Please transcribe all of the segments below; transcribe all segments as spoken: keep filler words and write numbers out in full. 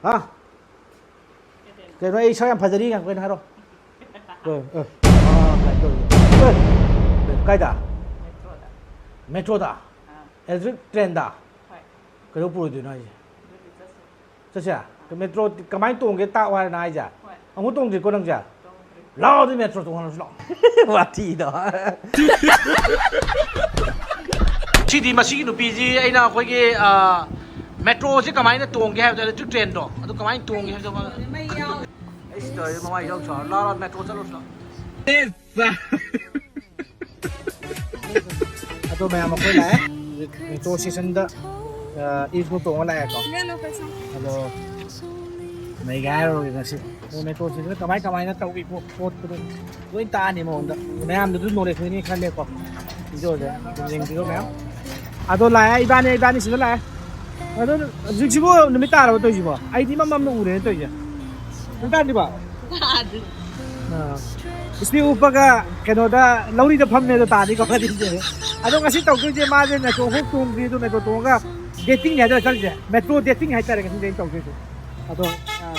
ꯍꯥ? ꯀꯩꯅꯣ, ꯑꯩ ꯁꯛ ꯌꯥꯝ ꯐꯖꯔꯤ ꯉꯥꯛꯇ ꯀꯩꯅꯣ ꯍꯥꯏꯔꯣ꯫ ꯑꯦ, ꯑꯦ, ꯑꯥ, ꯀꯩꯅꯣ ꯇꯧꯔꯤ꯫ ꯑꯦ, ꯀꯥꯏꯗ? ꯃꯦꯇ꯭ꯔꯣꯗ? ꯏꯂꯦꯛꯇ꯭ꯔꯤꯛ ꯇ꯭ꯔꯦꯟꯗ? ꯀꯩꯗꯧ ꯄꯨꯔꯣꯏꯗꯣꯏꯅꯣ ꯍꯥꯏꯁꯦ? ꯆꯠꯁꯦ? ꯃꯦꯇ꯭ꯔꯣ ꯀꯃꯥꯏꯅ ꯇꯣꯡꯒꯦ ꯇꯥꯛꯑꯣ ꯍꯥꯏꯔ ꯅꯪ ꯍꯥꯏꯁꯦ? ꯑꯃꯨꯛ ꯇꯣꯡꯗ꯭ꯔꯤꯀꯣ ꯅꯪꯁꯦ? ꯂꯥꯛꯑꯣ ꯑꯗꯨ ꯃꯦꯇ꯭ꯔꯣ ꯇꯣꯡꯍꯜꯂꯁꯤ ꯂꯥꯛꯑꯣ꯫ ꯋꯥꯊꯤꯗꯣ꯫ ꯁꯤꯗꯤ ꯃꯁꯤꯒꯤ ꯅꯨꯄꯤꯁꯤ ꯑꯩꯅ ꯑꯩꯈꯣꯏꯒꯤ, ꯑ, ꯃꯦꯇ꯭ꯔꯣꯁꯤ ꯀꯃꯥꯏꯅ ꯇꯣꯡꯒꯦ ꯍꯥꯏꯕꯗꯣ, ꯏꯂꯦꯛꯇ꯭ꯔꯤꯛ ꯇ꯭ꯔꯦꯟꯗꯣ ꯑꯗꯨ ꯀꯃꯥꯏꯅ ꯇꯣꯡꯒꯦ ꯍꯥꯏꯕꯗꯣ ꯃꯥ-, ꯑꯩꯁ ꯇꯧꯔꯤ ꯃꯃꯥꯏ ꯏꯆꯥꯎ ꯆꯥꯎꯔ ꯂꯥꯛꯑꯣ ꯂꯥꯛꯑꯣ ꯃꯦꯇ꯭ꯔꯣ ꯆꯠꯂꯨꯁꯤ ꯂꯥꯛꯑꯣ꯫ ꯑꯗꯣ ꯃꯌꯥꯝ ꯑꯩꯈꯣꯏ ꯂꯥꯛꯑꯦ꯫ ꯍꯧꯖꯤꯛ ꯃꯦꯇ꯭ꯔꯣ ꯁ꯭ꯇꯦꯁꯟꯗ, ꯑ, ꯏꯔꯐꯨ ꯇꯣꯡꯉ ꯂꯥꯛꯑꯦꯀꯣ꯫ ꯑꯗꯣ ꯅꯩꯒꯥꯏꯔꯨꯔꯒꯦ ꯉꯁꯤ꯫ ꯑꯗꯣ ꯃꯦꯇ꯭ꯔꯣ ꯁ꯭ꯇꯦꯁꯟꯗ ꯀꯃꯥꯏ ꯀꯃꯥꯏꯅ ꯇꯧꯏ ꯄꯣꯠ-, ꯄꯣꯠꯇꯨꯗꯣ ꯂꯣꯏ ꯇꯥꯛꯑꯅꯤ ꯃꯉꯣꯟꯗ꯫ ꯃꯌꯥꯝꯗꯁꯨ ꯅꯣꯂꯦꯖ ꯑꯣꯏꯅꯤ ꯈꯜꯂꯦꯀꯣ꯫ ꯚꯤꯗꯤꯑꯣꯁꯦ ꯑꯗꯨꯝ ꯌꯦꯡꯕꯤꯔꯣ ꯃꯌꯥꯝ꯫ ꯑꯗꯣ ꯂꯥꯛꯑꯦ ꯏꯕꯥꯅꯤ, ꯏꯕꯥꯅꯤ ꯁꯤꯗ ꯂꯥꯛꯑꯦ꯫ ꯑꯗꯣ ꯍꯧꯖꯤꯛꯁꯤꯕꯨ ꯅꯨꯃꯤꯠ ꯇꯥꯔꯕ ꯇꯧꯔꯤꯁꯤꯕꯣ? ꯑꯩꯗꯤ ꯏꯃꯝ ꯃꯝꯅ ꯎꯔꯦꯅ ꯇꯧꯔꯤꯁꯦ꯫ ꯅꯨꯃꯤꯠ ꯇꯥꯗ꯭ꯔꯤꯕꯣ? ꯑꯥ꯫ ꯏꯁꯇꯤꯜ ꯎꯞꯄꯒ ꯀꯩꯅꯣꯗ ꯂꯧꯔꯤꯗ ꯐꯝꯃꯦꯗꯣ ꯇꯥꯅꯤꯀꯣ ꯋꯥꯔꯤꯁꯦ꯫ ꯑꯗꯣ ꯉꯁꯤ ꯇꯧꯗꯣꯏꯁꯦ ꯃꯥꯁꯦ ꯃꯦꯇ꯭ꯔꯣ ꯑꯃꯨꯛ ꯇꯣꯡꯗ꯭ꯔꯤ, ꯑꯗꯨ ꯃꯦꯇ꯭ꯔꯣ ꯇꯣꯡꯉꯒ ꯗꯦꯇꯤꯡꯅꯦ ꯍꯥꯏꯗꯣꯏꯔꯥ ꯆꯠꯂꯤꯁꯦ꯫ ꯃꯦꯇ꯭ꯔꯣ ꯗꯦꯇꯤꯡ ꯍꯥꯏꯇꯥꯔꯦ ꯉꯁꯤꯗꯤ ꯑꯩꯅ ꯇꯧꯗꯣꯏꯁꯦ꯫ ꯑꯗꯣ, ꯑꯥ,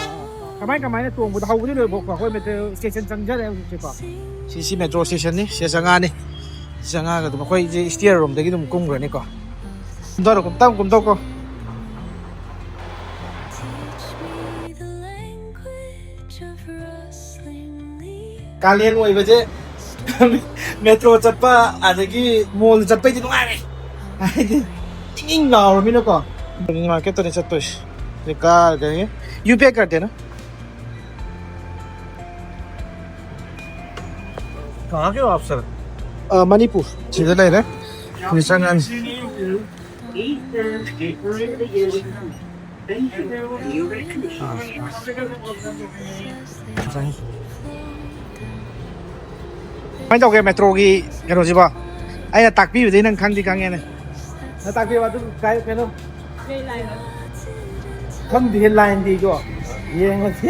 ꯀꯃꯥꯏ ꯀꯃꯥꯏꯅ ꯇꯣꯡꯕꯗꯣ ꯍꯧꯕꯗꯤ ꯂꯣꯏꯕꯀꯣ ꯑꯩꯈꯣꯏ ꯃꯦꯇ꯭ꯔꯣ ꯁ꯭ꯇꯦꯁꯟ ꯆꯪꯖꯔꯦ ꯍꯧꯖꯤꯛꯁꯦꯀꯣ꯫ ꯁꯤ, ꯁꯤ ꯃꯦꯇ꯭ꯔꯣ ꯁ꯭ꯇꯦꯁꯟꯅꯤ, ꯁꯤꯗ ꯆꯪꯉꯛꯑꯅꯤ꯫ ꯁꯤ ꯆꯪꯉꯛꯑꯒ ꯑꯗꯨꯝ ꯑꯩꯈꯣꯏꯁꯦ ꯁ꯭ꯇꯦꯌꯔ ꯔꯣꯝꯗꯒꯤ ꯑꯗꯨꯝ ꯀꯨꯝꯈ꯭ꯔꯅꯤꯀꯣ꯫ ꯀꯨꯝꯊꯔꯣ, ꯀꯨꯝ-, ꯇꯞ ꯀꯨꯝꯊꯧꯀꯣ꯫ ꯀꯥꯂꯦꯟ ꯑꯣꯏꯕꯁꯦ ꯃꯦꯇ꯭ꯔꯣ ꯆꯠꯄ ꯑꯗꯒꯤ ꯃꯣꯜ ꯆꯠꯄꯩꯗꯤ ꯅꯨꯡꯉꯥꯏꯔꯦ, ꯍꯥꯏꯗꯤ ꯏꯪ ꯏꯪ ꯂꯥꯎꯔꯃꯤꯅꯀꯣ꯫ ꯃꯥꯔꯀꯦꯠꯇꯅꯤ ꯆꯠꯇꯣꯏꯁꯦ꯫ ꯁꯤ ꯀꯥꯔꯒ ꯌꯨ ꯄꯤ ꯑꯥꯏ ꯀꯥꯔꯠꯇꯦꯅ꯫ ꯀꯍꯥ ꯀꯦ ꯍꯣ ꯑꯥꯞ ꯁꯔ? ꯑ, ꯃꯅꯤꯄꯨꯔ꯫ ꯁꯤꯗ ꯂꯩꯔꯦ꯫ ꯁꯤꯗ ꯆꯪꯉꯅꯤ꯫ ꯀꯃꯥꯏꯅ ꯇꯧꯒꯦ ꯃꯦꯇ꯭ꯔꯣꯒꯤ ꯀꯩꯅꯣꯁꯤꯕꯣ? ꯑꯩꯅ ꯇꯥꯛꯄꯤꯕꯗꯩ ꯅꯪ ꯈꯪꯗꯤ ꯈꯪꯉꯦꯅꯦ꯫ ꯅꯪ ꯇꯥꯛꯄꯤꯌꯨ ꯑꯗꯨꯝ ꯀꯥꯏ-, ꯀꯩꯅꯣ? ꯈꯪꯗꯦꯍꯦ, ꯂꯥꯏꯟꯗꯤꯗꯣ ꯌꯦꯡꯉꯁꯤ꯫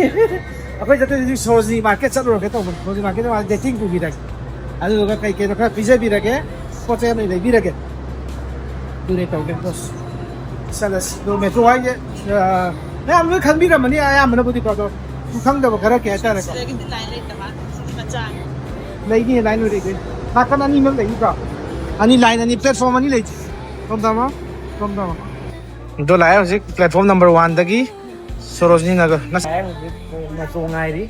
ꯑꯩꯈꯣꯏ ꯆꯠꯇꯣꯏꯁꯤ ꯁꯣꯔꯣꯖꯤꯅꯤ ꯃꯥꯔꯀꯦꯠ ꯆꯠꯂꯨꯔꯒꯦ ꯇꯧꯕꯅꯤ꯫ ꯁꯣꯔꯣꯖꯤꯅꯤ ꯃꯥꯔꯀꯦꯠꯇ ꯃꯥ ꯗꯦꯇꯤꯡ ꯄꯨꯕꯤꯔꯒꯦ꯫ ꯑꯗꯨꯗꯨꯒ ꯀꯩ ꯀꯩꯅꯣ ꯈꯔ ꯄꯤꯖꯕꯤꯔꯒꯦ꯫ ꯄꯣꯠ ꯆꯩ ꯑꯃ ꯂꯩꯕꯤꯔꯒꯦ꯫ ꯑꯗꯨꯅꯦ ꯇꯧꯒꯦ ꯕꯣꯁ꯫ ꯆꯠꯂꯁꯤ꯫ ꯑꯗꯣ ꯃꯦꯇ꯭ꯔꯣ ꯍꯥꯏꯁꯦ, ꯑ, ꯃꯌꯥꯝ ꯂꯣꯏ ꯈꯪꯕꯤꯔꯝꯃꯅꯤ ꯑꯌꯥꯝꯕꯅꯕꯨꯗꯤꯀꯣ, ꯑꯗꯣ ꯈꯪꯗꯕ ꯈꯔ ꯀꯩ ꯍꯥꯏꯇꯥꯔꯦꯀꯣ꯫ ꯁꯤꯗꯒꯤꯗꯤ line ꯂꯩꯇꯕ꯫ ꯃꯆꯥ꯫ ꯂꯩꯅꯤ, line ꯑꯣꯏꯔꯦ, ꯂꯩꯅꯤ꯫ ꯅꯥꯀꯟ ꯑꯅꯤꯃꯛ ꯂꯩꯅꯤꯀꯣ꯫ ꯑꯅꯤ, line ꯑꯅꯤ, platform ꯑꯅꯤ ꯂꯩ꯫ ꯁꯣꯝ ꯊꯝꯃꯣ, ꯁꯣꯝ ꯊꯝꯃꯣ꯫ ꯑꯗꯣ ꯂꯥꯛꯑꯦ ꯍꯧꯖꯤꯛ platform number one ꯗꯒꯤ ꯁꯣꯔꯣꯖꯅꯤ ꯅꯒꯔ꯫ ꯉꯁꯥꯏ ꯍꯧꯖꯤꯛ metro ꯉꯥꯏꯔꯤ꯫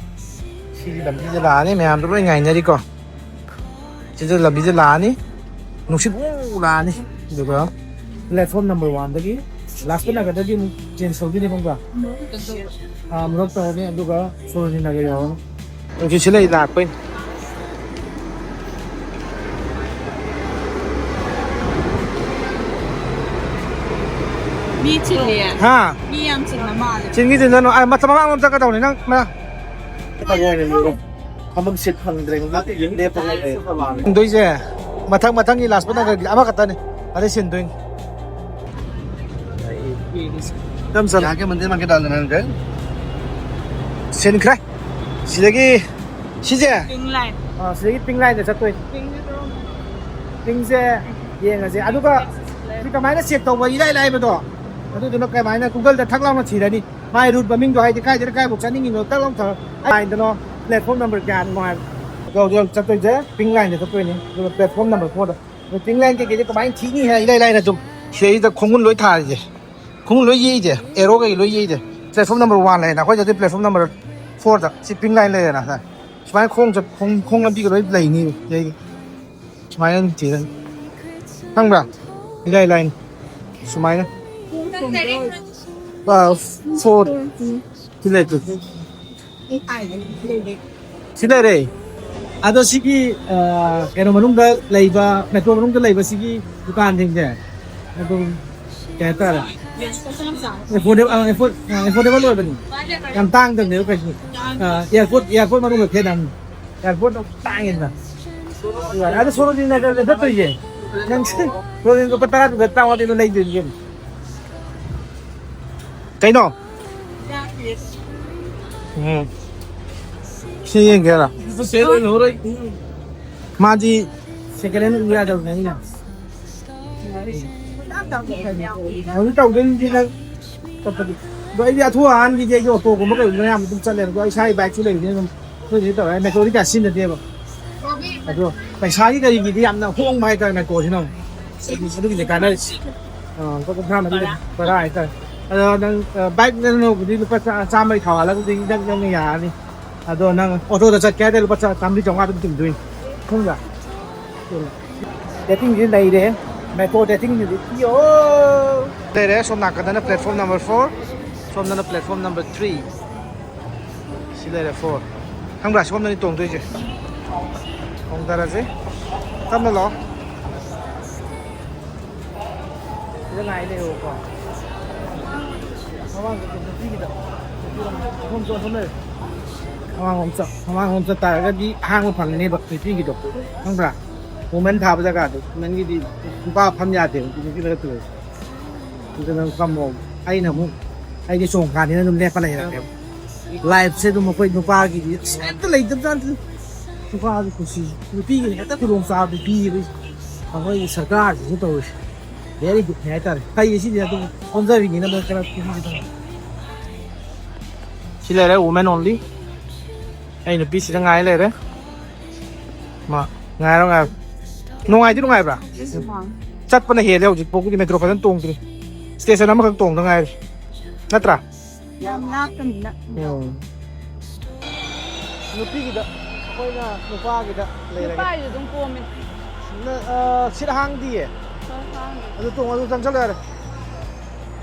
ꯁꯤꯒꯤ ꯂꯝꯕꯤꯗ ꯂꯥꯛꯑꯅꯤ, ꯃꯌꯥꯝꯗꯣ ꯂꯣꯏ ꯉꯥꯏꯅꯔꯤꯀꯣ꯫ ꯁꯤꯗ ꯂꯝꯕꯤꯗ ꯂꯥꯛꯑꯅꯤ, ꯅꯨꯡꯁꯤꯠ ꯎ ꯂꯥꯛꯑꯅꯤ꯫ ꯑꯗꯨꯒ platform number one ꯗꯒꯤ ꯂꯥꯖꯄꯠ ꯅꯒꯔꯗꯒꯤ ꯑꯃꯨꯛ change ꯇꯧꯗꯣꯏꯅꯦ ꯈꯪꯕ꯭ꯔꯥ? ꯑꯥ, ꯑꯃꯨꯔꯛ ꯇꯧꯔꯅꯤ, ꯑꯗꯨꯒ ꯁꯣꯔꯣꯖꯅꯤ ꯅꯒꯔ ꯌꯧꯔꯅꯤ꯫ ꯅꯨꯡꯁꯤꯠ ꯁꯤꯠꯂꯛꯏ ꯂꯥꯛꯄꯩ꯫ ꯃꯤ ꯆꯤꯜꯂꯦ꯫ ꯍꯥ? ꯃꯤ ꯌꯥꯝ ꯆꯤꯟꯕ ꯃꯥꯜꯂꯦ꯫ ꯆꯤꯟꯒꯤ ꯆꯤꯟꯖꯅꯨ꯫ ꯑꯥ, ꯃꯊꯛ ꯃꯃꯥꯡꯂꯣꯝ ꯆꯠꯀꯗꯧꯅꯤ ꯅꯪ꯫ ꯃ- ꯐꯝꯐꯝ seat ꯐꯪꯗ꯭ꯔꯦ, ꯂꯦꯞꯄꯒ ꯂꯩꯔꯦ꯫ ꯁꯤꯟꯗꯣꯏꯁꯦ ꯃꯊꯪ ꯃꯊꯪꯒꯤ ꯂꯥꯖꯄꯠ ꯅꯒꯔꯒꯤ ꯑꯃꯈꯛꯇꯅꯤ, ꯑꯗꯩ ꯁꯤꯟꯗꯣꯏꯅꯤ꯫ ꯌꯥꯝ ꯆꯠꯂꯦ꯫ ꯌꯥꯒꯦ ꯃꯟꯗꯤꯔ ꯃꯥ ꯀꯦꯗꯥꯔꯅꯥꯊ ꯅꯪ ꯁꯤꯟꯈ꯭ꯔꯦ꯫ ꯁꯤꯗꯒꯤ ꯁꯤꯁꯦ, Pink line꯫ ꯑꯥ, ꯁꯤꯗꯒꯤ Pink Lineꯗ ꯆꯠꯇꯣꯏꯅꯤ꯫ Pinkꯁꯦ ꯀꯔꯝꯕꯅꯣ? Pinkꯁꯦ ꯌꯦꯡꯉꯁꯦ꯫ ꯑꯗꯨꯒ ꯁꯤ ꯀꯃꯥꯏꯅ check ꯇꯧꯕ? ꯏꯔꯥꯏ ꯂꯥꯏꯕꯗꯣ꯫ ꯑꯗꯨꯗꯨꯅ ꯀꯃꯥꯏꯅ Googleꯗ ꯊꯛ ꯂꯥꯎꯅ ꯊꯤꯔꯅꯤ꯫ ꯃꯥꯏ route ꯃꯃꯤꯡꯗꯣ, ꯍꯥꯏꯗꯤ ꯀꯥꯏꯗꯩꯅ ꯀꯥꯏꯐꯥꯎ ꯆꯠꯅꯤꯡꯉꯤꯅꯣ ꯇꯛ ꯂꯥꯎ ꯊꯥꯔꯛ-, ꯀꯥꯏꯗꯅꯣ, platform number ꯀꯌꯥꯅꯣ ꯍꯥꯏꯕ꯫ ꯍꯧꯖꯤꯛ ꯍꯧꯖꯤꯛ ꯆꯠꯇꯣꯏꯁꯦ Pink Lineꯗ ꯆꯠꯇꯣꯏꯅꯦ, ꯑꯗꯨꯒ platform number fourꯗ꯫ ꯑꯗꯣ Pink Line ꯀꯩꯀꯩꯗꯤ ꯀꯃꯥꯏꯅ ꯊꯤꯅꯤ ꯍꯥꯏ ꯏꯂꯥꯏ ꯂꯥꯏꯅ ꯑꯗꯨꯝ ꯁꯤꯗꯩꯁꯤꯗ ꯈꯣꯡꯒꯨꯟ ꯂꯣꯏ ꯊꯥꯔꯤꯁꯦ, ꯈꯣꯡꯒꯨꯟ ꯂꯣꯏ ꯌꯦꯛꯏꯁꯦ, arrow ꯀꯩ ꯂꯣꯏ ꯌꯦꯛꯏꯁꯦ꯫ Platform number one ꯂꯩꯔꯦꯅ, ꯑꯩꯈꯣꯏ ꯆꯠꯇꯣꯏ platform number fourꯗ꯫ ꯁꯤ Pink Line ꯂꯩꯔꯦꯅ꯫ ꯁꯨꯃꯥꯏꯅ ꯈꯣꯡ ꯆꯠ-, ꯈꯣꯡ, ꯈꯣꯡ ꯂꯝꯕꯤꯒ ꯂꯣꯏ ꯂꯩꯅꯤ ꯁꯤꯗꯩꯗꯤ꯫ ꯁꯨꯃꯥꯏꯅ ꯑꯗꯨꯝ ꯊꯤꯔꯅꯤ꯫ ꯈꯪꯕ꯭ꯔꯥ? ꯏꯂꯥꯏ ꯂꯥꯏꯅ꯫ ꯁꯨꯃꯥꯏꯅ꯫ ꯑꯥ, four꯫ ꯁꯤ ꯂꯩꯇ꯭ꯔꯣ? ꯁꯤ ꯂꯩꯔꯦ꯫ ꯑꯗꯣ ꯁꯤꯒꯤ, ꯑꯥ, ꯀꯩꯅꯣ ꯃꯅꯨꯡꯗ ꯂꯩꯕ, metro ꯃꯅꯨꯡꯗ ꯂꯩꯕ ꯁꯤꯒꯤ ꯗꯨꯀꯥꯟꯁꯤꯡꯁꯦ ꯑꯗꯨꯝ ꯀꯩ ꯍꯥꯏꯇꯥꯔꯦ? Affordable, ꯑꯥ, afford-, ꯑꯥ, affordable ꯑꯣꯏꯕꯅꯤ꯫ ꯌꯥꯝ ꯇꯥꯡꯗꯕꯅꯦꯕ ꯀꯩꯁꯨ꯫ ꯑꯥ, airport, airport ꯃꯅꯨꯡꯗ ꯈꯦꯠꯅꯕꯅꯤ꯫ Airportꯇꯣ ꯇꯥꯡꯉꯤꯗꯅ꯫ ꯑꯗꯣ ꯁꯣꯔꯣꯖꯅꯤ ꯅꯒꯔꯗ ꯆꯠꯇꯣꯏꯁꯦ꯫ ꯅꯪ ꯁꯣꯔꯣꯖꯅꯤ ꯂꯨꯄꯥ ꯇꯔꯥꯗꯨꯒ ꯇꯔꯥꯃꯉꯥꯗꯨ ꯂꯩꯗꯣꯏꯅꯤ ꯀꯩꯅꯣ꯫ ꯀꯩꯅꯣ? ꯎꯝ꯫ ꯁꯤ ꯌꯦꯡꯒꯦꯔꯥ? ꯃꯥꯗꯤ second hand ꯎ ꯌꯥꯗꯕꯅꯦ ꯑꯩꯅ꯫ ꯍꯧꯖꯤꯛ ꯇꯧꯗꯣꯏꯅꯤꯗꯤ ꯅꯪ ꯆꯠꯄꯗꯤ꯫ ꯑꯗꯣ ꯑꯩꯗꯤ ꯑꯊꯨ ꯑꯍꯥꯟꯒꯤꯗꯤ ꯑꯩꯗꯤ ꯑꯣꯇꯣꯒꯨꯝꯕ ꯀꯩꯒꯨꯝꯕ ꯌꯥꯝ ꯑꯗꯨꯝ ꯆꯠꯂꯦ꯫ ꯑꯗꯣ ꯏꯁꯥꯒꯤ ꯕꯥꯏꯛꯁꯨ ꯂꯩꯕꯅꯤꯅ ꯑꯗꯨꯝ ꯑꯩꯈꯣꯏꯗꯤ ꯇꯧꯔꯦ, ꯃꯦꯇ꯭ꯔꯣꯗꯤ ꯀꯌꯥ ꯁꯤꯖꯤꯟꯅꯗꯦꯕ꯫ ꯑꯗꯣ ꯄꯩꯁꯥꯒꯤ ꯀꯔꯤꯒꯤꯗꯤ ꯌꯥꯝꯅ ꯍꯣꯡꯕ ꯍꯥꯏꯇꯥꯔꯦ ꯃꯦꯇ꯭ꯔꯣꯁꯤꯅ ꯑꯃꯨꯛ꯫ ꯑꯗꯨꯒꯤꯗꯤ ꯀꯥꯟꯅꯔꯤꯁꯤ꯫ ꯑꯥ, ꯂꯨꯄꯥ ꯀꯨꯟꯊ꯭ꯔꯥ ꯃꯔꯤ ꯕꯔꯥ ꯍꯥꯏꯇꯥꯔꯦ꯫ ꯑꯗꯣ ꯅꯪ, ꯑ, ꯕꯥꯏꯛ ꯅꯪꯅꯕꯨꯗꯤ ꯂꯨꯄꯥ ꯆꯥ-, ꯆꯥꯝꯃꯒꯤ ꯊꯥꯎ ꯍꯥꯜꯂꯒꯕꯨꯗꯤ ꯅꯪ, ꯅꯪꯅ ꯌꯥꯔꯅꯤ꯫ ꯑꯗꯣ ꯅꯪ ꯑꯣꯇꯣꯗ ꯆꯠꯀꯦ ꯍꯥꯏꯗꯤ ꯂꯨꯄꯥ ꯆꯥ-, ꯆꯥꯝꯃꯔꯤ ꯆꯥꯝꯃꯉꯥ ꯑꯗꯨꯝ ꯇꯤꯡꯗꯣꯏꯅꯤ꯫ ꯈꯪꯕ꯭ꯔꯥ? ꯗꯦꯇꯤꯡꯁꯤꯗ ꯂꯩꯔꯦ꯫ ꯃꯦꯇ꯭ꯔꯣ ꯗꯦꯇꯤꯡꯁꯤꯗꯤ ꯄꯤꯌꯣ꯫ ꯂꯩꯔꯦ꯫ ꯁꯣꯝ ꯅꯥꯀꯟꯗꯅ platform number four, ꯁꯣꯝꯗꯅ platform number three꯫ ꯁꯤ ꯂꯩꯔꯦ four꯫ ꯈꯪꯕ꯭ꯔꯥ? ꯁꯣꯝꯗꯅꯤ ꯇꯣꯡꯗꯣꯏꯁꯦ꯫ ꯇꯣꯡꯊꯔꯁꯤ꯫ ꯇꯞꯅ ꯂꯥꯛꯑꯣ꯫ ꯁꯤꯗ ꯉꯥꯏ ꯂꯩꯔꯣꯀꯣ꯫ ꯃꯃꯥꯡꯗ ꯅꯨꯄꯤꯒꯤꯗ꯫ ꯅꯨꯄꯤꯔꯣꯝ-, ꯑꯁꯣꯝ ꯆꯠ-, ꯑꯁꯣꯝ ꯂꯩꯔꯦ꯫ ꯃꯃꯥꯡꯂꯣꯝ ꯆꯠ-, ꯃꯃꯥꯡꯂꯣꯝ ꯆꯠ ꯇꯥꯔꯒꯗꯤ ꯑꯍꯥꯡꯕ ꯐꯪꯒꯅꯦꯕ ꯅꯨꯄꯤꯒꯤꯗꯣ꯫ ꯈꯪꯕ꯭ꯔꯥ? Women ꯊꯥꯕ ꯖꯒꯥꯗꯣ꯫ Womenꯒꯤꯗꯤ ꯅꯨꯄꯥ ꯐꯝ ꯌꯥꯗꯦꯕ꯫ ꯅꯨꯄꯤ ꯈꯛꯇ ꯇꯣꯡꯉꯦ꯫ ꯑꯗꯨ ꯅꯪ ꯐꯝꯃꯣ꯫ ꯑꯩꯅ ꯑꯃꯨꯛ, ꯑꯩꯗꯤ ꯆꯣꯡꯀꯥꯟꯅꯤꯅ ꯑꯗꯨꯝ ꯂꯦꯞꯄ ꯂꯩꯔꯒꯦꯕ꯫ Lifeꯁꯦ ꯑꯗꯨꯝ ꯑꯩꯈꯣꯏ ꯅꯨꯄꯥꯒꯤꯗꯤ ꯑꯝꯇ ꯂꯩꯇꯕꯖꯥꯠꯅꯤ꯫ ꯅꯨꯄꯥꯒꯤ ꯄꯨꯟꯁꯤ, ꯅꯨꯄꯤꯒꯤꯅ ꯍꯦꯛꯇ ꯈꯨꯗꯣꯡꯆꯥꯕꯗꯤ ꯄꯤꯌꯦꯕ꯫ ꯑꯩꯈꯣꯏꯒꯤ ꯁꯔꯀꯥꯔꯁꯤꯁꯨ ꯇꯧꯔꯤꯁꯦ꯫ Very goodꯅꯤ ꯍꯥꯏꯇꯥꯔꯦ꯫ ꯐꯩꯌꯦ ꯁꯤꯗꯤ, ꯑꯗꯨꯝ ꯁꯣꯟꯖꯔꯤꯅꯤꯅ ꯃꯣꯏ ꯈꯔ ꯄꯤꯕꯤꯒꯗꯕꯅꯤ꯫ ꯁꯤ ꯂꯩꯔꯦ, women only꯫ ꯑꯩ ꯅꯨꯄꯤꯁꯤꯗ ꯉꯥꯏ ꯂꯩꯔꯦ꯫ ꯃꯥ, ꯉꯥꯏꯔꯣ, ꯉꯥꯏꯔꯣ꯫ ꯅꯨꯡꯉꯥꯏꯗꯤ ꯅꯨꯡꯉꯥꯏꯕ꯭ꯔꯥ? ꯆꯠꯄꯅ ꯍꯦꯜꯂꯦ ꯍꯧꯖꯤꯛ ꯐꯥꯎꯒꯤꯗꯤ꯫ ꯃꯦꯇ꯭ꯔꯣ ꯐꯖꯅ ꯇꯣꯡꯗ꯭ꯔꯤ꯫ ꯁ꯭ꯇꯦꯁꯟ ꯑꯃꯈꯛ ꯇꯣꯡꯗ ꯉꯥꯏꯔꯤ꯫ ꯅꯠꯇ꯭ꯔꯥ? ꯌꯥꯝ ꯂꯥꯞꯇꯕꯅꯤꯅ꯫ ꯎꯝ꯫ ꯅꯨꯄꯤꯒꯤꯗ, ꯑꯩꯈꯣꯏꯅ ꯅꯨꯄꯥꯒꯤꯗ ꯂꯩꯔꯒꯦ꯫ ꯅꯨꯄꯥꯒꯤꯗꯤ ꯑꯗꯨꯝ ꯀꯣꯝꯃꯦ꯫ ꯅ-, ꯑ, ꯁꯤꯠ ꯍꯥꯡꯗꯤꯌꯦ꯫ ꯍꯣꯏ, ꯍꯥꯡꯗꯦ꯫ ꯑꯗꯨ ꯇꯣꯡ-, ꯑꯗꯨ ꯆꯪꯁꯜꯂꯣ ꯌꯥꯔꯦ꯫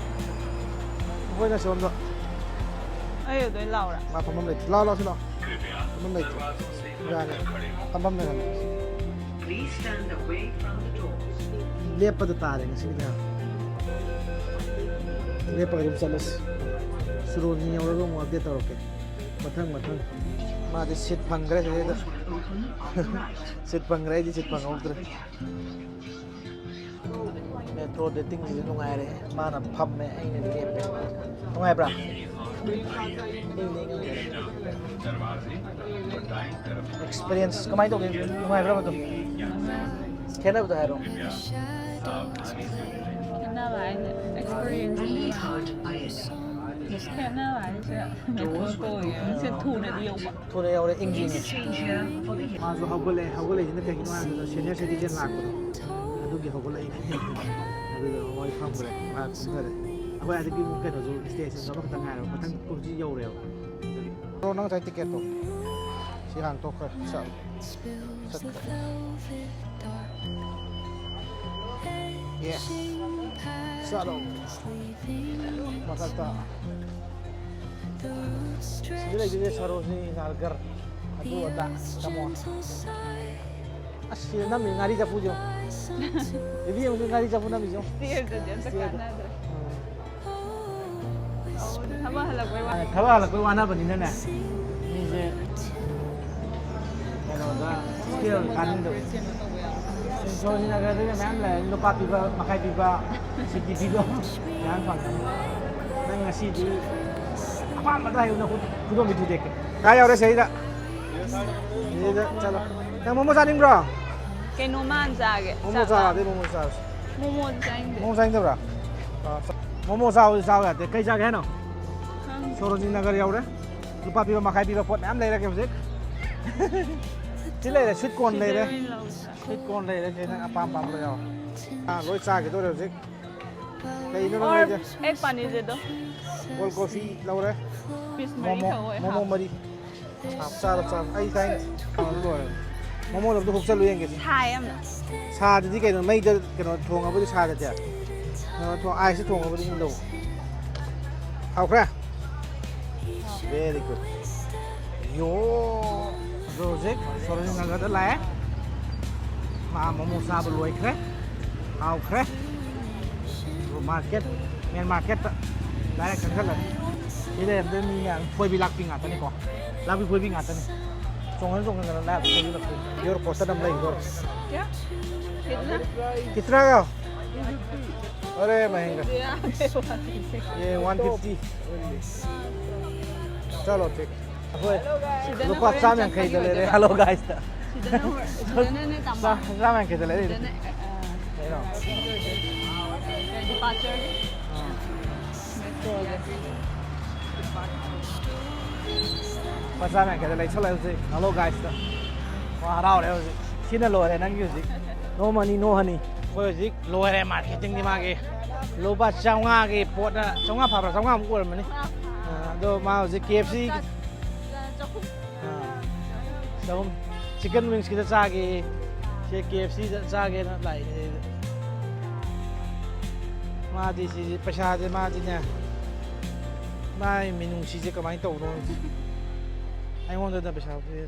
ꯑꯩꯈꯣꯏꯅ ꯁꯣꯝꯗ꯫ ꯑꯩ ꯑꯗꯨꯗꯩ ꯂꯥꯎꯔꯥ? ꯃꯥ ꯐꯝꯐꯝ ꯂꯩꯇꯦ꯫ ꯂꯥꯎ, ꯂꯥꯎ, ꯁꯤ ꯂꯥꯎ꯫ ꯐꯝꯐꯝ ꯂꯩꯇꯦ꯫ ꯌꯥꯅꯤ꯫ ꯐꯝꯐꯝ ꯂꯩꯔꯝꯃꯦ꯫ Please stand away from the doors. ꯂꯦꯞꯄꯗ ꯇꯥꯔꯦ ꯉꯁꯤꯒꯤꯗꯤ꯫ ꯂꯦꯞꯄꯒ ꯑꯗꯨꯝ ꯆꯠꯂꯁꯤ꯫ ꯁꯨꯔꯣꯟ ꯌꯧꯔꯒ ꯑꯃꯨꯛ update ꯇꯧꯔꯛꯀꯦ꯫ ꯃꯊꯪ, ꯃꯊꯪ꯫ ꯃꯥꯗꯤ ꯁꯤꯠ ꯐꯪꯈ꯭ꯔꯦ ꯁꯤꯗꯩꯗ꯫ ꯁꯤꯠ ꯐꯪꯈ꯭ꯔꯦ, ꯑꯩꯗꯤ ꯁꯤꯠ ꯐꯪꯍꯧꯗ꯭ꯔꯦ꯫ ꯃꯦꯇ꯭ꯔꯣ ꯗꯦꯇꯤꯡꯁꯤꯗꯤ ꯅꯨꯡꯉꯥꯏꯔꯦ꯫ ꯃꯥꯅ ꯐꯝꯃꯦ, ꯑꯩꯅ ꯂꯦꯞꯄꯦ꯫ ꯅꯨꯡꯉꯥꯏꯕ꯭ꯔꯥ? Experience ꯀꯃꯥꯏꯅ ꯇꯧꯒꯦ? ꯅꯨꯡꯉꯥꯏꯕ꯭ꯔꯥ ꯑꯗꯨꯝ? ꯈꯦꯠꯅꯕꯗꯣ ꯍꯥꯏꯔꯣ꯫ ꯈꯦꯠꯅꯕ ꯍꯥꯏꯁꯦ experience꯫ ꯈꯦꯠꯅꯕ ꯍꯥꯏꯁꯦ ꯃꯦꯇ꯭ꯔꯣ ꯀꯣ ꯌꯦꯡꯉꯁꯦ ꯊꯨꯅꯗꯤ ꯌꯧꯕ꯫ ꯊꯨꯅ ꯌꯧꯔꯦ, ꯏꯪꯁꯨ ꯏꯪꯉꯦ꯫ ꯃꯥꯁꯨ ꯍꯧꯒꯠꯂꯛꯑꯦ꯫ ꯍꯧꯒꯠꯂꯛꯏꯁꯤꯅ ꯀꯩꯒꯤꯅꯣ ꯍꯥꯏꯕꯗ, ꯁꯦꯅꯤꯌꯔ ꯁꯤꯇꯤꯖꯦꯟ ꯂꯥꯛꯄꯗꯣ ꯑꯗꯨꯒꯤ ꯍꯧꯒꯠꯂꯛꯏꯅꯦ꯫ ꯑꯗꯨꯗ ꯃꯣꯏ ꯐꯝꯈ꯭ꯔꯦ, ꯃꯥ ꯀꯨꯝꯊꯔꯦ꯫ ꯑꯩꯈꯣꯏ ꯑꯗꯒꯤ ꯑꯃꯨꯛ ꯀꯩꯅꯣꯁꯨ, ꯁ꯭ꯇꯦꯁꯟꯁꯨ ꯑꯃꯈꯛꯇ ꯉꯥꯏꯔꯕ, ꯃꯊꯪ ꯍꯧꯖꯤꯛ ꯌꯧꯔꯦꯕ꯫ ꯑꯗꯨꯒꯤ꯫ ꯕ꯭ꯔꯣ, ꯅꯪ ꯉꯁꯥꯏ ꯇꯤꯀꯦꯠꯇꯣ ꯁꯤ ꯍꯥꯟꯅ ꯇꯣꯛꯈ꯭ꯔꯦ꯫ ꯆꯠꯂꯣ꯫ ꯆꯠꯈ꯭ꯔꯦ꯫ ꯌꯦꯁ꯫ ꯆꯠꯂꯣ꯫ ꯃꯊꯛꯇ꯫ ꯁꯤꯗ ꯂꯩꯗꯣꯏꯁꯦ ꯁꯔꯣꯖꯤꯅꯤ ꯅꯒꯔ꯫ ꯑꯗꯨ ꯑꯗꯥ꯫ ꯀꯃꯣꯟ꯫ ꯑꯁ, ꯁꯤꯗ ꯅꯝꯃꯤ ꯉꯥꯔꯤ ꯆꯐꯨꯁꯦ ꯌꯦꯡꯉꯣ꯫ ꯏꯕꯦꯝꯃꯁꯨ ꯉꯥꯔꯤ ꯆꯐꯨ ꯅꯝꯃꯤꯁꯦ ꯌꯦꯡꯉꯣ꯫ ꯁ꯭ꯇꯦꯌꯔꯗꯗꯤ ꯑꯝꯇ ꯁ꯭ꯇꯦꯌꯔꯗ꯫ ꯀꯥꯟꯅꯗ꯭ꯔꯦ꯫ ꯎꯝ꯫ ꯊꯕꯛ ꯍꯜꯂꯛꯄꯩ ꯋꯥꯅꯤ꯫ ꯊꯕꯛ ꯍꯜꯂꯛꯄꯩ ꯋꯥꯅꯕꯅꯤꯅꯅꯦ꯫ ꯃꯤꯁꯦ ꯀꯩꯅꯣꯗ ꯍꯣꯁꯇꯦꯜ ꯀꯥꯅꯤꯡꯗꯕ꯫ ꯁꯣꯔꯣꯖꯤꯅꯤ ꯅꯒꯔꯗꯒ ꯃꯌꯥꯝ ꯂꯩꯔꯦ꯫ ꯂꯨꯄꯥ ꯄꯤꯕ, ꯃꯈꯥꯏ ꯄꯤꯕ, ꯁꯤꯛꯁꯇꯤ ꯄꯤꯕ ꯃꯌꯥꯝ ꯐꯪꯉꯦ꯫ ꯅꯪ ꯉꯁꯤꯗꯤ ꯑꯄꯥꯝꯕꯗ ꯍꯥꯏꯌꯨ, ꯅꯈꯨꯠ ꯈꯨꯗꯣꯝꯕꯤ ꯊꯨꯗꯦꯛꯀꯦ꯫ ꯀꯥꯏ ꯌꯧꯔꯦ ꯁꯤꯗ? ꯁꯤꯗ ꯆꯠꯂꯣ꯫ ꯅꯪ ꯃꯣꯃꯣ ꯆꯥꯅꯤꯡꯕ꯭ꯔꯣ? ꯀꯩꯅꯣꯝꯃ ꯍꯥꯟꯅ ꯆꯥꯒꯦ꯫ ꯃꯣꯃꯣ ꯆꯥꯛ ꯆꯥꯔꯗꯤ ꯂꯥꯝꯃꯦ꯫ ꯃꯣꯃꯣ ꯆꯥꯔꯁꯤ꯫ ꯃꯣꯃꯣꯗꯤ ꯆꯥꯅꯤꯡꯗꯦ꯫ ꯃꯣꯃꯣ ꯆꯥꯅꯤꯡꯗꯕ꯭ꯔꯥ? ꯑꯥ, ꯆꯥ-, ꯃꯣꯃꯣ ꯆꯥꯕꯗꯤ ꯆꯥꯕ ꯌꯥꯗꯦ꯫ ꯀꯩ ꯆꯥꯒꯦ ꯍꯥꯏꯅꯣ? ꯈꯪꯗꯦ꯫ ꯁꯣꯔꯣꯖꯤꯅꯤ ꯅꯒꯔ ꯌꯧꯔꯦ꯫ ꯂꯨꯄꯥ ꯄꯤꯕ, ꯃꯈꯥꯏ ꯄꯤꯕ ꯄꯣꯠ ꯃꯌꯥꯝ ꯂꯩꯔꯒꯦ ꯍꯧꯖꯤꯛ꯫ ꯁꯤ ꯂꯩꯔꯦ, ꯁ꯭ꯋꯤꯠ ꯀꯣꯔꯟ ꯂꯩꯔꯦ꯫ ꯁꯤꯗ ꯑꯣꯏꯅ ꯂꯧꯁꯦ꯫ ꯁ꯭ꯋꯤꯠ ꯀꯣꯔꯟ ꯂꯩꯔꯦ, ꯁꯤ ꯅꯪ ꯑꯄꯥꯝ ꯑꯄꯥꯝꯕ ꯂꯣꯏ ꯌꯥꯎꯔꯦ꯫ ꯑꯥ, ꯂꯣꯏ ꯆꯥꯈꯤꯗꯣꯔꯦ ꯍꯧꯖꯤꯛ꯫ ꯀꯩꯅꯣ ꯅꯪ ꯑꯣꯔ ꯂꯩꯁꯦ? ꯑꯦꯒ ꯄꯅꯤꯔꯁꯦ ꯑꯗꯣ꯫ ꯀꯣꯜ ꯀꯣꯐꯤ ꯂꯧꯔꯦ꯫ ꯄꯤꯁ ꯃꯔꯤ ꯃꯣꯃꯣ, ꯈꯛ ꯑꯣꯏ ꯃꯣꯃꯣ ꯍꯥꯞꯄ꯫ ꯃꯔꯤ꯫ ꯍꯥꯞ ꯆꯥꯔꯣ, ꯆꯥꯔꯣ꯫ ꯑꯩ ꯁꯥꯏ ꯀꯩꯅꯣ ꯂꯣꯏꯔꯦ꯫ ꯃꯣꯃꯣ ꯂꯧꯕꯗꯣ ꯍꯨꯞꯆꯜꯂꯨ ꯌꯦꯡꯒꯦ ꯁꯤ꯫ ꯁꯥꯏ ꯌꯥꯝꯅ꯫ ꯁꯥꯗꯗꯤ ꯀꯩꯅꯣ, ꯃꯩꯗ ꯀꯩꯅꯣ ꯊꯣꯡꯉꯕꯨꯗꯤ ꯁꯥꯗꯗꯤ꯫ ꯀꯩꯅꯣ ꯊꯣꯡ-, ꯑꯥꯏꯁꯇ ꯊꯣꯡꯉꯕꯨꯗꯤ ꯏꯪꯗꯧꯕ꯫ ꯍꯥꯎꯈ꯭ꯔꯦ? Very good. ꯌꯣ! ꯑꯗꯣ ꯍꯧꯖꯤꯛ ꯁꯣꯔꯣꯖꯤꯅꯤ ꯅꯒꯔꯗ ꯂꯥꯛꯑꯦ꯫ ꯃꯥ ꯃꯣꯃꯣ ꯆꯥꯕ ꯂꯣꯏꯈ꯭ꯔꯦ꯫ ꯍꯥꯎꯈ꯭ꯔꯦ꯫ ꯑꯗꯣ ꯃꯥꯔꯀꯦꯠ, ꯃꯦꯟ ꯃꯥꯔꯀꯦꯠꯇ ꯗꯥꯏꯔꯦꯛ ꯆꯪꯁꯜꯂꯦ꯫ ꯁꯤ ꯂꯩꯔꯝꯗꯣꯏ ꯃꯤ ꯃꯌꯥꯝ ꯀꯣꯏꯕꯤ ꯂꯥꯛꯄꯤ ꯉꯥꯛꯇꯅꯤꯀꯣ꯫ ꯂꯥꯛꯄꯤ ꯀꯣꯏꯕꯤ ꯉꯥꯛꯇꯅꯤ꯫ ꯆꯣꯡꯍꯟ ꯆꯣꯡꯍꯟꯗꯅ ꯂꯥꯛꯑꯦ ꯀꯣꯏꯕꯤ ꯂꯥꯛꯄꯤ꯫ ꯄꯤꯌꯣꯔ ꯀꯣꯇꯟ ꯑꯃ ꯂꯩꯈꯤꯗꯣꯔꯦ꯫ क्या? कितना? कितना का? अरे महंगा। ये वन फिफ्टी। चलो ठीक। ꯑꯩꯈꯣꯏ ꯁꯤꯗꯅ ꯂꯨꯄꯥ ꯍꯣꯔꯦꯟ ꯆꯥꯝ ꯌꯥꯡꯈꯩꯗ ꯆꯠꯄꯒꯤ ꯂꯩꯔꯦ꯫ ꯑꯣꯏꯗꯣꯏꯕ꯫ ꯍꯜꯂꯣ ꯒꯥꯏꯁꯇ꯫ ꯁꯤꯗꯅ ꯍꯣꯔꯦꯟ, ꯁꯤꯗꯅꯅꯦ ꯇꯥꯃꯣ꯫ ꯆꯥ-, ꯆꯥꯝ ꯌꯥꯡꯈꯩꯗ ꯂꯩꯔꯦ꯫ ꯁꯤꯗꯅ, ꯑ, ꯀꯩꯅꯣ? ꯗꯤꯄꯥꯔꯆꯔꯒꯤ ꯑꯥ꯫ ꯃꯦꯇ꯭ꯔꯣꯒꯤ꯫ ꯃꯆꯥ ꯃꯌꯥꯝ ꯀꯩꯗ ꯂꯩꯁꯜꯂꯦ ꯍꯧꯖꯤꯛ꯫ ꯍꯜꯂꯣ ꯒꯥꯏꯁꯇ꯫ ꯋꯥ ꯍꯔꯥꯎꯔꯦ ꯍꯧꯖꯤꯛ꯫ ꯁꯤꯅ ꯂꯣꯏꯔꯦ ꯅꯪꯒꯤ ꯍꯧꯖꯤꯛ꯫ ꯅꯣ ꯃꯅꯤ ꯅꯣ ꯍꯅꯤ꯫ ꯑꯩꯈꯣꯏ ꯍꯧꯖꯤꯛ ꯂꯣꯏꯔꯦ ꯃꯥꯔꯀꯦꯇꯤꯡꯗꯤ ꯃꯥꯒꯤ꯫ ꯂꯨꯄꯥ ꯆꯥꯝꯃꯉꯥꯒꯤ ꯄꯣꯠꯅ, ꯆꯥꯝꯃꯉꯥ ꯐꯥꯕ꯭ꯔꯥ? ꯆꯥꯝꯃꯉꯥꯃꯨꯛ ꯑꯣꯏꯔꯝꯃꯅꯤ꯫ ꯑ, ꯑꯗꯣ ꯃꯥ ꯍꯧꯖꯤꯛ ꯀꯦ ꯑꯦꯐ ꯁꯤ꯫ ꯆꯍꯨꯝ꯫ ꯑ, ꯆꯍꯨꯝ꯫ ꯆꯤꯀꯟ ꯋꯤꯡꯁꯀꯤꯗ ꯆꯥꯒꯦ꯫ ꯁꯤ ꯀꯦ ꯑꯦꯐ ꯁꯤꯗ ꯆꯥꯒꯦꯅ ꯂꯥꯛꯏꯅꯦ ꯁꯤꯗ꯫ ꯃꯥꯗꯤ ꯁꯤꯁꯦ ꯄꯩꯁꯥꯁꯦ ꯃꯥꯗꯤꯅꯦ꯫ ꯃꯥꯏ ꯃꯤꯅꯨꯡꯁꯤꯁꯦ ꯀꯃꯥꯏꯅ ꯇꯧꯕꯅꯣ ꯈꯪꯗꯦ꯫ ꯑꯩꯉꯣꯟꯗꯗ ꯄꯩꯁꯥ ꯄꯤꯔꯦ꯫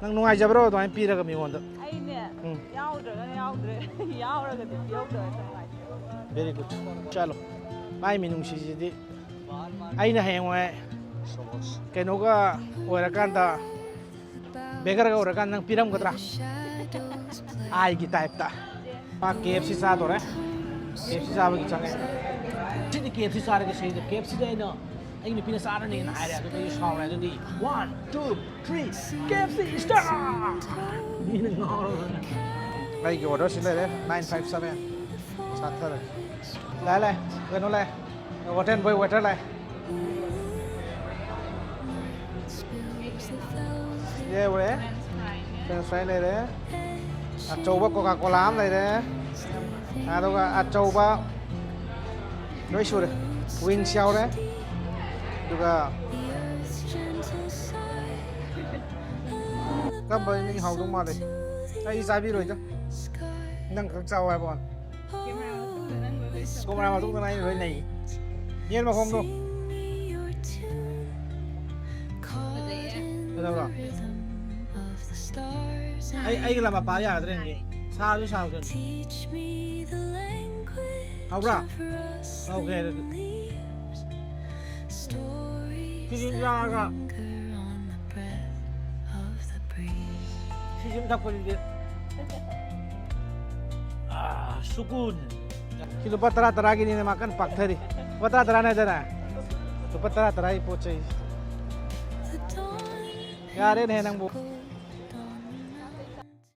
ꯅꯪ ꯅꯨꯡꯉꯥꯏꯖꯕ꯭ꯔꯣ ꯑꯗꯨꯃꯥꯏꯅ ꯄꯤꯔꯒ ꯃꯤꯉꯣꯟꯗ? ꯑꯩꯅꯦ, ꯎꯝ꯫ ꯌꯥꯎꯗ꯭ꯔꯒꯅ ꯌꯥꯎꯗ꯭ꯔꯦ, ꯌꯥꯎꯔꯒꯗꯤ ꯄꯤꯍꯧꯗꯕ ꯅꯨꯡꯉꯥꯏꯇꯦ꯫ Very good. ꯆꯠꯂꯣ꯫ ꯃꯥꯏ ꯃꯤꯅꯨꯡꯁꯤꯁꯤꯗꯤ ꯑꯩꯅ ꯍꯌꯦꯡꯋꯥꯏ ꯀꯩꯅꯣꯒ ꯑꯣꯏꯔꯀꯥꯟꯗ, ꯕꯦꯒꯔꯒ ꯑꯣꯏꯔꯀꯥꯟꯗ ꯅꯪ ꯄꯤꯔꯝꯒꯗ꯭ꯔꯥ? ꯑꯥꯏꯒꯤ ꯇꯥꯏꯞꯇ꯫ ꯃꯥ ꯀꯦ ꯑꯦꯐ ꯁꯤ ꯆꯥꯗꯣꯔꯦ꯫ ꯀꯦ ꯑꯦꯐ ꯁꯤ ꯆꯥꯕꯒꯤ ꯆꯪꯉꯦ꯫ ꯁꯤꯗꯤ ꯀꯦ ꯑꯦꯐ ꯁꯤ ꯆꯥꯔꯒꯦ ꯁꯤꯗ꯫ ꯀꯦ ꯑꯦꯐ ꯁꯤꯗꯤ ꯑꯩꯅ, ꯑꯩ ꯅꯨꯄꯤꯅ ꯆꯥꯔꯅꯤꯅ ꯍꯥꯏꯔꯦ꯫ ꯑꯗꯨꯗꯤ ꯑꯩ ꯁꯥꯎꯔꯦ꯫ ꯑꯗꯨꯗꯤ one, two, three, ꯀꯦ ꯑꯦꯐ ꯁꯤ start! ꯃꯤꯅ ꯉꯥꯎꯔꯕꯅꯦ꯫ ꯑꯩꯒꯤ ꯑꯣꯔꯗꯔꯁꯤ ꯂꯩꯔꯦ, nine five seven꯫ ꯆꯥꯊꯔꯦ꯫ ꯂꯥꯛꯑꯦ, ꯂꯥꯛꯑꯦ꯫ ꯀꯩꯅꯣ ꯂꯥꯛꯑꯦ꯫ ꯍꯣꯇꯦꯜ ꯕꯣꯏ ꯋꯦꯇꯔ ꯂꯥꯛꯑꯦ꯫ ꯌꯧꯔꯦ꯫ French fry ꯂꯩꯔꯦ꯫ ꯑꯆꯧꯕ Coca Cola ꯑꯃ ꯂꯩꯔꯦ꯫ ꯑꯗꯨꯒ ꯑꯆꯧꯕ ꯂꯣꯏ ꯁꯨꯔꯦ꯫ Wings ꯌꯥꯎꯔꯦ꯫ ꯑꯗꯨꯒ ꯀꯔꯝꯕ ꯃꯤ ꯍꯥꯎꯗꯧ ꯃꯥꯜꯂꯤ? ꯑꯩ ꯆꯥꯕꯤꯔꯣꯏꯗ꯫ ꯅꯪ ꯈꯛ ꯆꯥꯎ ꯍꯥꯏꯕ ꯋꯥꯅꯤ꯫ ꯀꯦꯃꯦꯔꯥ ꯃꯇꯨꯡꯗ ꯅꯪ ꯂꯣꯏ ꯅꯩ꯫ ꯌꯦꯟ ꯃꯈꯣꯡꯗꯣ꯫ ꯐꯖꯕ꯭ꯔꯣ? ꯑꯩ, ꯑꯩꯒꯤ ꯂꯝꯕꯥ ꯄꯥ ꯌꯥꯒꯗ꯭ꯔꯦ ꯌꯦꯡꯒꯦ꯫ ꯁꯥꯁꯨ ꯁꯥꯕꯗꯨꯅꯤ꯫ ꯍꯥꯎꯕ꯭ꯔꯥ? ꯍꯥꯎꯈ꯭ꯔꯦ ꯑꯗꯨꯗꯤ꯫ ꯁꯤꯁꯨ ꯆꯥꯔꯒ꯫ ꯁꯤꯁꯤꯃ ꯊꯛꯄꯁꯤꯗꯤ꯫ ꯑꯥ, ꯁꯨꯀꯨꯟ꯫ ꯁꯤ ꯂꯨꯄꯥ ꯇꯔꯥ ꯇꯔꯥꯒꯤꯅꯤꯅꯦ ꯃꯥ ꯀꯟꯅ ꯄꯥꯛꯊꯔꯤ꯫ ꯂꯨꯄꯥ ꯇꯔꯥ ꯇꯔꯥꯅꯦ ꯍꯥꯏꯗꯅ? ꯂꯨꯄꯥ ꯇꯔꯥ ꯇꯔꯥꯒꯤ ꯄꯣꯠ ꯆꯩ꯫ ꯌꯥꯔꯦꯅꯦ ꯅꯪꯕꯨ꯫